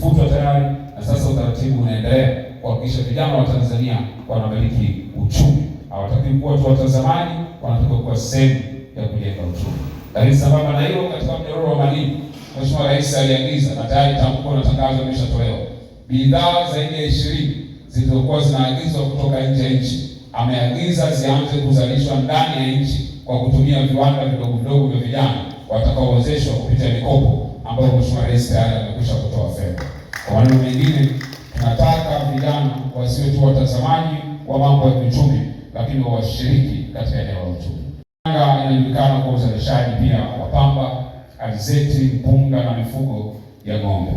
Zilifutwa tayari na sasa utaratibu unaendelea kuhakikisha vijana wa Tanzania wanamiliki uchumi. Hawatakiwi kuwa tu watazamaji, wanatakiwa kuwa sehemu ya kujenga uchumi. Lakini sambamba na hilo, katika mnyororo wa madini, Mheshimiwa Rais aliagiza na tayari tamko na tangazo limeshatolewa, bidhaa zaidi ya 20 zilizokuwa zinaagizwa kutoka nje ya nchi ameagiza zianze kuzalishwa ndani ya nchi kwa kutumia viwanda vidogo vidogo vya vijana watakaowezeshwa kupitia mikopo ambayo Mheshimiwa Rais tayari amekwisha kutoa fedha. Kwa maneno mengine, tunataka vijana wasiwe tu watazamaji wa mambo ya kiuchumi, lakini washiriki katika eneo la uchumi. Tanga inajulikana kwa uzalishaji pia wa pamba, alizeti, mpunga na mifugo ya ng'ombe.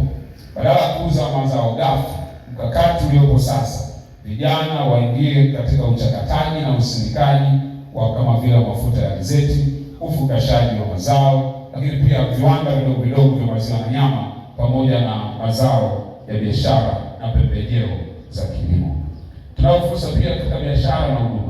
Badala ya kuuza mazao ghafi, mkakati uliopo sasa, vijana waingie katika uchakataji na usindikaji wa kama vile mafuta ya alizeti, ufukashaji wa mazao, lakini pia viwanda vidogo vidogo vya maziwa na nyama pamoja na mazao ya biashara na pembejeo za kilimo. Tunayo fursa pia katika biashara na huduma.